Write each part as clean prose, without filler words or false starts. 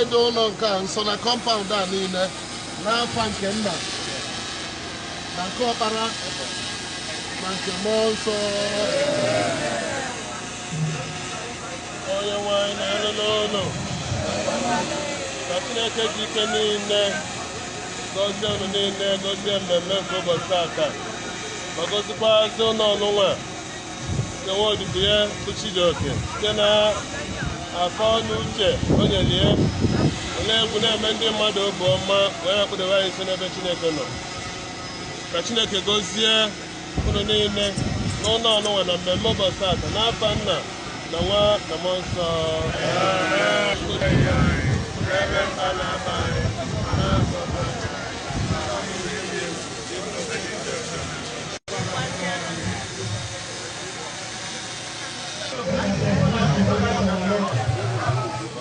Edo ụlọ nke a nsọ na compound a niile n'afa nke Nna na nke Ọkpara na nke Mmụọ Nsọ. Onye nwe anyị na-elu n'ụlọ ka Chineke ji ike niile gọzie unu niile, gọzie mmemme nke ụbọchị tata, ma gọzikwazị ụlọ ọnụnwa nke nwa odibo ya bụ Chijioke site na akọ na uche o nyere ya ole egwu na-eme ndị mmadụ obi ọma wee na-akpụdebe anyị nso n'ebe Chineke nọ. Ka Chineke gọzie unu niile n'ụlọ ọnụnwa na mmemme ụbọchị tata n'afa Nna na Nwa na Mmụọ Nsọ.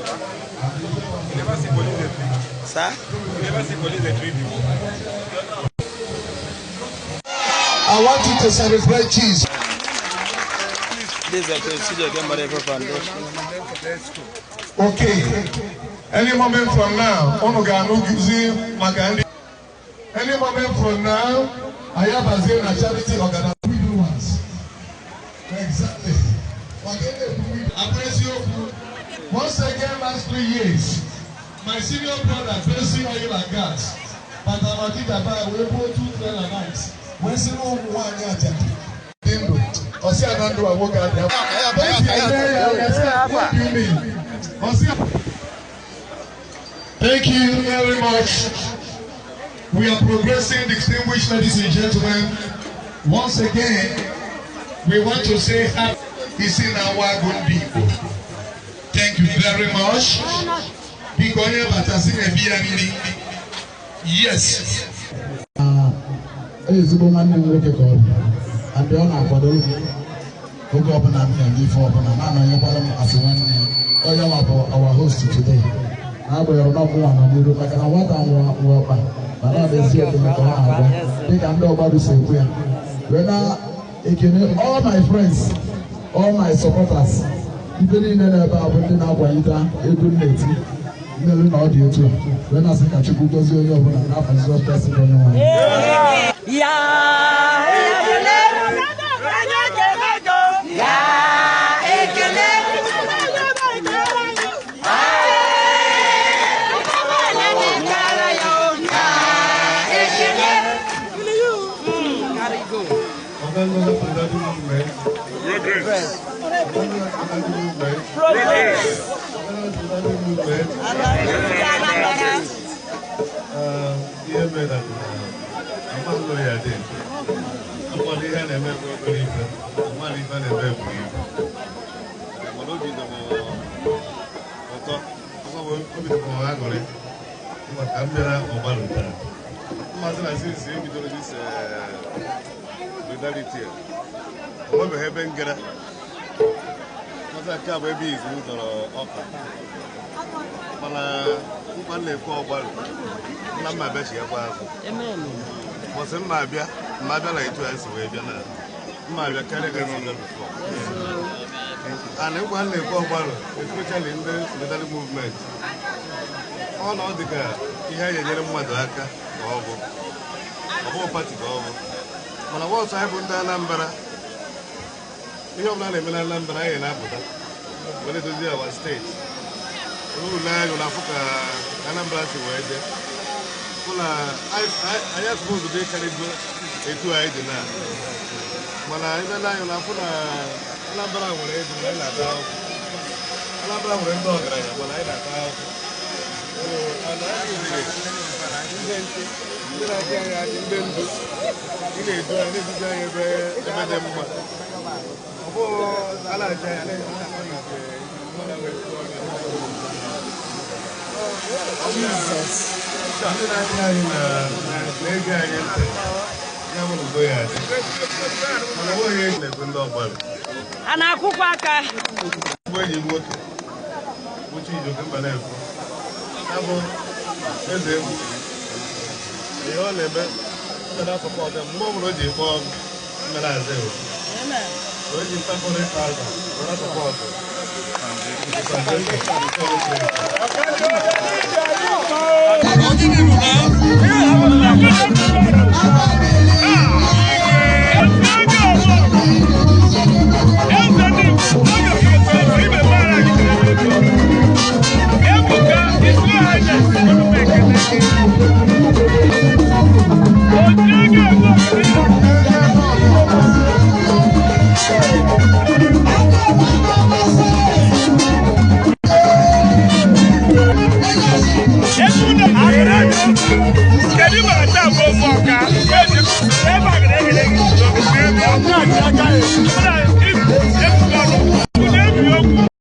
You never see police dey drink. Sir? You never see police dey drink before. I want you to celebrate Jesus. This is the Chijioke Mbanefo Foundation. Okay. Any moment from now, unu ga-anụzi maka ndị. Any moment from now, anyị abazie na charity organization. Widowers. Exactly. Maka ndị ekwu abụ eziokwu. Once again, last 3 years, my senior brother, Basin Oil and Gas, batara Ọkịja wee gbuo two trailer nights, wee sị na ụmụ nwaanyị ajadu dị ndụ, ọsị a na ndụ a nwoke adị. What do you mean? Ọsị. Thank you very much. We are progressing, distinguished ladies and gentlemen. Once again, we want to say happy isi na wago ndị Igbo. Thank you very much. Biko, onye batasi na-ebi ya nri. Yes. Ezigbo nwanne m nwoke ka ọ bụ, and ọ na-akwado m oge ọbụla m na-eme ife ọbụla, na-anọnyekwara m asị nwanne ya. Onye nwa bụ our host today, n'agbanyeghị na ọmụnwa nọ n'iru, maka na nwata nwa nwa ọkpa mana ọ na-esi ekele ka ọ na-agwa dịka ndị ọgbado si ekwu ya. Wee na-ekene all my friends, all my supporters, ife niile na-ebe a bụ ndị na-akwalite egwu m na-eti mmelu na ọ dị etu a. Wee na-asị ka Chukwu gozie onye ọbụla n'afọ Jizọs Kraịst bụ onye nwe anyị. Ya ekele, ya ekele, ya ekele. Carry go. Anambra Solidarity Movement. Progress. Anambra Solidarity Movement. Progress. Anambra Solidarity Movement. Ihe mere na ama nlọ ya dị akwado ihe a na-eme bụ obere ife, amara ife a na-eme buru ibu, mana obi dị m ụtọ, obi dị m aṅụrị maka m bịara Ọgbaru taa. Mmasị na since e bidoro this solidarity a, o nwebeghị ebe m gara. Mmasị nke a bụ ebe izu m zọrọ ọka, mana nkwa m na-ekwe Ọgbaru na mma abịachighakwa azụ. Mbọsị mma abịa, mma abịa na etu anyị si wee bịa na mma abịa karịa ka esi bịa before. And nkwa m na-ekwe Ọgbaru, especially ndị solidarity movement, ọ na ọ dị ka ihe a ga-enyere mmadụ aka ka ọ bụ ọ bụghị party ka ọ bụ, mana wọsụ anyị bụ ndị Anambra, ihe ọbụla na-eme na Anambra, anyị na-apụta were dozie our state. Unu anya ụlọ afụ ka Anambra si wee dị, hụ na anyị asụpụzụ dị karịgo etu anyị dị na, mana ebe na anyị ụlọ afụ na Anambra nwere ego, mana anyị na-ata ahụhụ. Anambra nwere ndị ọgaranya, mana anyị na-ata ahụhụ. And anyị nwere ndị na-achị anyị achị, ndị ndu ị na-edu anyị, na-eduzi anyị ebe ebe dị mma. Ọ bụghị a na-achị anyị na-akpọ nke ndị na-achị anyị na-ege anyị ntị, ya bụ udo ya dị, mana ọ nweghị ihe na-ekwe ndị Ọgbaru. A na-akwụkwọ aka. Bụ enyi m nwoke bụ Chijioke Mbanefo, ya bụ eze egwu, ihe ọ na-eme mmere a-support mgbe ọ bụla o ji kpọọ m mmere aza ewu o ji 500,000 were support foundation. Kedu maka taa bụ ofe ọka? Ebe a ga-egere gị.